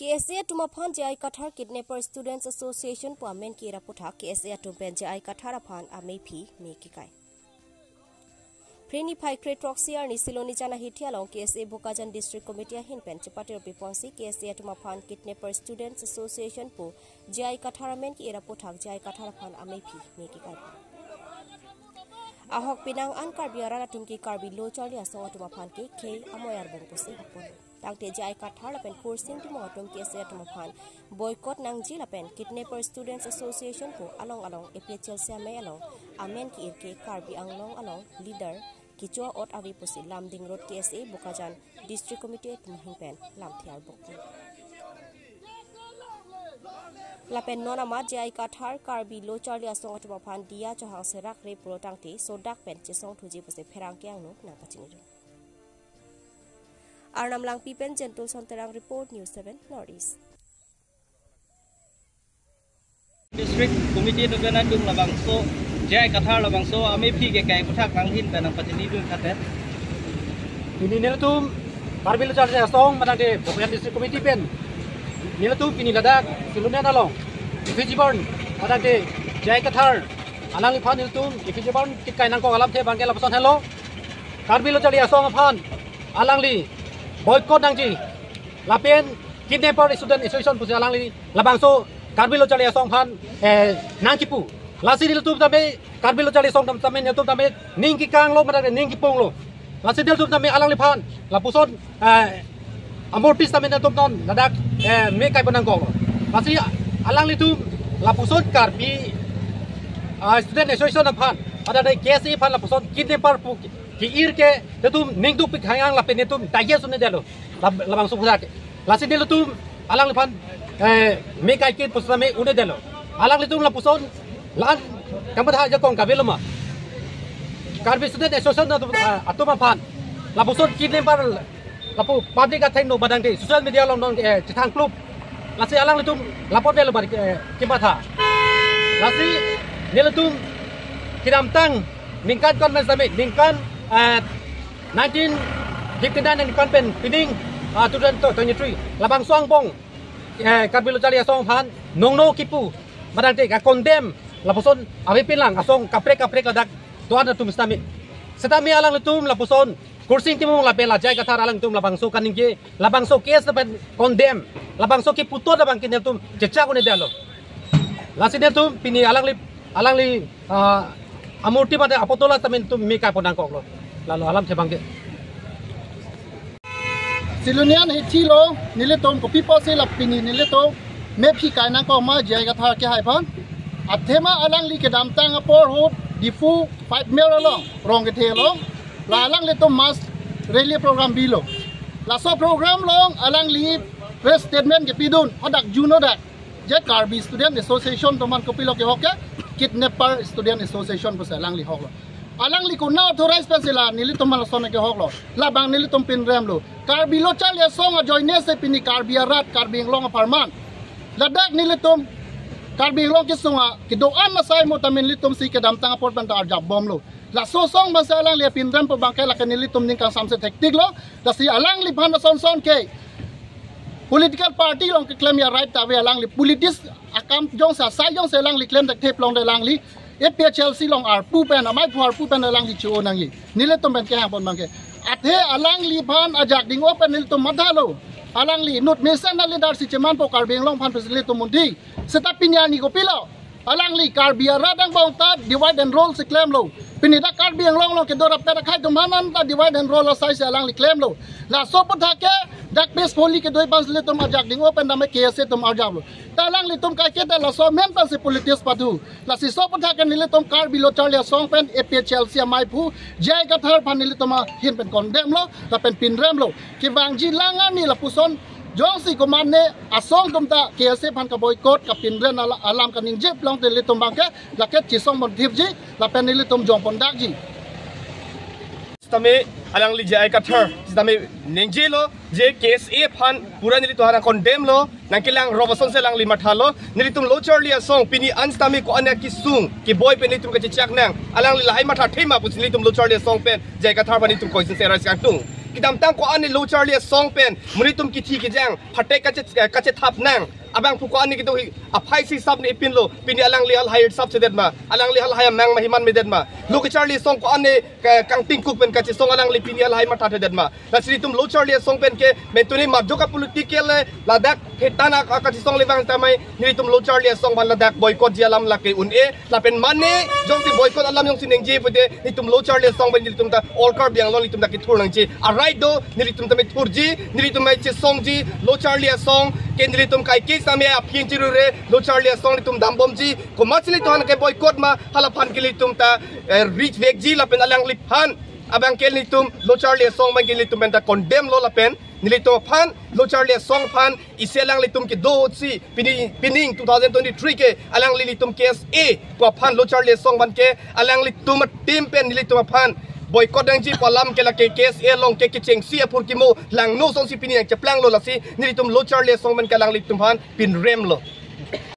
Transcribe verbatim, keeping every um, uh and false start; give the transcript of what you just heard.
K S A atum aphan J I Kathar Kidnapper Students Association pu amen ke-ir aputhak K S A atum pen J I Kathar aphan amephi me kekai. Phre niphai kre throksi arni Silonijan ahithi along K S A Bokajan District Committee ahin pen chepatirpi ponsi K S A atum aphan Kidnapper Students Association pu J I Kathar amen ke-ir aputhak J I Kathar aphan amephi me kekai. Ahok penang an Karbi arat atum ke Karbi Lo Charli Asong atum aphan ke khei amoi arbong pusi hapon. Tangte J I Kathar lapen Kursing Timung atum K S A atum aphan boycott nangji lapen Kidnapper Students Association pu along along A P H L C amei along amen ke-ir ke Karbi Anglong along leader kecho-ot ave pusi Lumding Road K S A Bokajan District Committee atum ahin pen lamthe arbok. Lapen non amat J I Kathar Karbi Lo Charli Asong atum aphan diya chohang serak re pulo tangte sodak pen chesong thuji pusi pherangke angno nangpachinidun. Arnam Langpi pen Jentul Sonterang report, News seven North East. District Committee atum pen atum labangso J I Kathar labangso amephi kekai aputhak nanghin pen nangpachinidun kate. Pini nelitum Karbi Lo Charli Asong madang de Bokajan District Committee pen nelitum pini ladak Silonijan along effigy burn madang de J I Kathar alangliphan nelitum effigy burn kekai nangkok alamthe abangke lapuson helo. Karbi Lo Charli Asong aphan alangli boycott nangji lapen Kidnapper Student Association pusi alangli labangso Karbi Lo Charli Asong aphan, eh, nangkipu. Lasi nelitum tame Karbi Lo Charli Asong tam tame nelitum tame ning kekanglo madang ning kepunglo. Lasi nelitum tame alangliphan lapuson, eh, amortis tame nelitum non ladak, eh, me kai pon nangkoklo. Lasi alanglitum lapuson Karbi, ah, Student Association aphan, pada dei K S A aphan lapuson kidnapper pu ke-ir ke nelitum ning dukpik hangang lapen nelitum digest un-edetlo. Lab-, labangso aputhak ke. Lasi nelitum alangliphan, eh, me kaikit pusi tame un-edetlo. Alanglitum lapuson la-an kamatha ajakong kavelo ma. Karbi Student Association atum, ah, atum aphan lapuson kidnapper lapu public athengno madang de social media along non, eh, chethang klub. Lasi alanglitum lapu avelo bari, eh, kematha. Lasi nelitum kedamtang ningkan kon pen tame ningkan, eh, nineteen fifty-nine ningkan pen pining, ah, two thousand twenty-three labangso angbong, eh, Karbi Lo Charli Asong aphan nongno kipu madang de ka-condemn lapuson avepin lang asong kaprek kaprek ladak do-an atum sitame. Sitame alanglitum lapuson Kursing Timung lapen la J I Kathar alangtum labangso kaningje, labangso case lapen condemn, labangso keputhot abangke nelitum chechak un-edetlo. Lasi nelitum pini alangli, alangli, ah, amurti mate apotola tame nelitum me kai pon nangkoklo. Lalo alamthe abangke. Silonijan ahithi along nelitum kopi pusi la pini nelitum mephi kai nangkok ma J I Kathar kehai aphan. Athema alangli kedamtang apor ahut Diphu five mile along, Rongkethe along, la alanglitum mass rally program bilo. Laso program along alangli press statement kepidun, hadak June hadak je Karbi Student Association atum aphan kopilo kehok ke, Kidnapper Student Association pusi alangli hoklo. Alangli konat authorize pensi la nelitum aphan lason kehoklo. Labang nelitum pinremlo. Karbi Lo Charli Asong ajoine si pini Karbi arat, Karbi Anglong apharman, ladak nelitum Karbi Anglong kesung a kedo-an asai mo tame nelitum si kedamtang apor pen ta arjap bomlo. Laso asong abangsi alangli pinrem pu abangke lake nelitum ning kangsamse thektiklo. Lasi alangliphan asonson ke political party along keklem a-right ta ave, alangli politics akam jongsi asai jongsi alangli klem thekthe pulote alangli A P H L C along arpu pen, amei aphu arpu pen alangli cho-o nangji. Nelitum pen kehang pon abangke, athe alangliphan ajak ding-o pen nelitum mathalo. Alangli inut mesen a-leader si chemanpo Karbi Anglong aphan pusi nelitum munthi. Seta pini arni kopilo? Alangli Karbi arat angbong ta divide and rule si klemlo. Pini dak Karbi Anglong along kedo rapet akhei atum aphan ta divide and rule asai si alangli klemlo. Laso aputhak ke dak peacefully kedo-i aphansi nelitum ajak ding-o pen tame K S A atum arjaplo. Ta alanglitum kaike ta laso amen pensi politics pathu. Lasi laso aputhak ke nelitum Karbi Lo Charli Asong pen A P H L C amei aphu J I Kathar aphan nelitum ahin pen condemn lo, lapen pinremlo. Kevangji lang arni lapuson jongsi komatne asong atum ta K S A aphan ka-boycott, kapinren ala-, alam kaningje pulote nelitum abangke lake chesong pon thipji, lapen nelitum jong pon dakji. Sitame alangli J I Kathar sitame ningjelo je K S A aphan pura nelitum aphan condemn lo, nangkelang rop asonsi alangli mathalo. Nelitum Lo Charli Asong pini an sitame ko-an akesung keboi pen nelitum kachechak nang, alangli lahai mathathe ma pusi nelitum Lo Charli Asong pen J I Kathar aphan nelitum question se rai kangtung. Kedamtang ko-an ne lo charli asong pen monit atum kithi kejang, phatek kache, eh, kachethap nang abangphu ko-an ne kedo hi, aphai si sap ne ipinlo, pini alangli halahai sap sedet ma, alangli halahai amang ma himan medet ma? Lo kecharli asong ko-an ne ka-, kangtingkuk pen kachesong alangli pini halahai matha thedet ma? Lasi nelitum lo charli asong pen ke mentuni majok a-political le ladak thetan a, a kachesong le vang tamai nelitum lo charli asong aphan ladak boycott ji alam lake un-e. Lapen mane jongsi boycott alam jongsi ningje pute nelitum lo charli asong pen nelitum ta all Karbi Anglong nelitum ta kethur nangji. Arai do nelitum ta methurji, nelitum mai chesongji, lo charli asong ke nelitum kaike same aphin chirure, lo charli asong nelitum dambomji. Komatsi nelitum aphan ke boycott ma, halaphan ke nelitum ta, eh, reach back ji, lapen alangliphan abang ke nelitum lo charli asong abang ke nelitum pen ta condemn lo, lapen nelitum aphan lo charli asong aphan isi alanglitum kedo si pini, pining two thousand twenty-three ke alangli nelitum K S A pu aphan lo charli asong aphan ke alanglitum a-team pen nelitum aphan boycott nangji pu alam ke lake K S A along ke kechengsi apor kimo langno asonsi pini nangcheplanglo, lasi nelitum lo charli asong aphan ke alanglitum aphan pinrem lo.